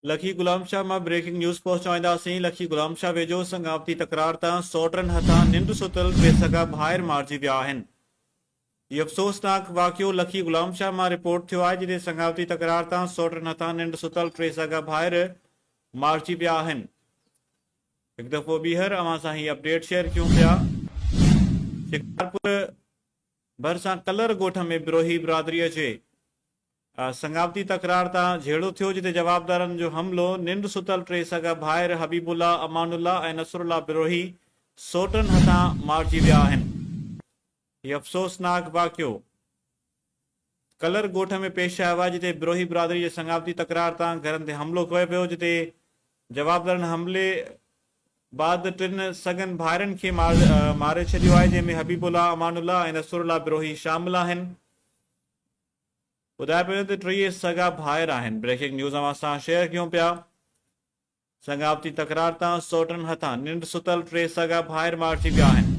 لکي غلام شاهه مان breaking news پهچائينداسين، لکي غلام شاهه ويجهو سڱاوتي تڪرار تان سئوٽن هٿان ننڊ ستل ٽي سڳا ڀائر مارجي ويا آهن. هي افسوسناڪ واقعو لکي غلام شاهه مان رپورٽ ٿيو آهي جتي سڱاوتي تڪرار تان سئوٽن هٿان ننڊ ستل ٽي سڳا ڀائر مارجي ويا آهن. هڪ دفعو ٻيهر اوهان سان هي اپڊيٽ شيئر ڪيون پيا. شڪارپور ڀرسان ڪلر ڳوٺ ۾ بروهي برادريء جي سڱاوتي تڪرار تان جهيڙو ٿيو جتي جوابدارن جو حملو، ننڊ ستل ٽي سڳا ڀائر حبيب الله، امان الله ۽ نصر الله بروهي سوٽن هٿان مارجي ويا آهن. هي افسوسناڪ واقعو ڪلر ڳوٺ ۾ پيش آيو آهي جتي بروهي برادري جي سڱاوتي تڪرار تان گهرن تي حملو ڪيو ويو جتي جوابدارن حملي بعد ٽن سڳن ڀائرن کي ماري ڇڏيو آهي جنهن ۾ حبيب الله، امان الله ۽ نصر الله بروهي شامل آهن. ٻڌايو پيو وڃي ته ٽيئي سڳا ڀائر آهن. بريڪنگ نيوز اوهان سان شيئر ڪيون پيا. سڱاوتي تڪرار تان سئوٽن هٿان ننڊ ستل ٽي سڳا ڀائر مارجي ويا آهن.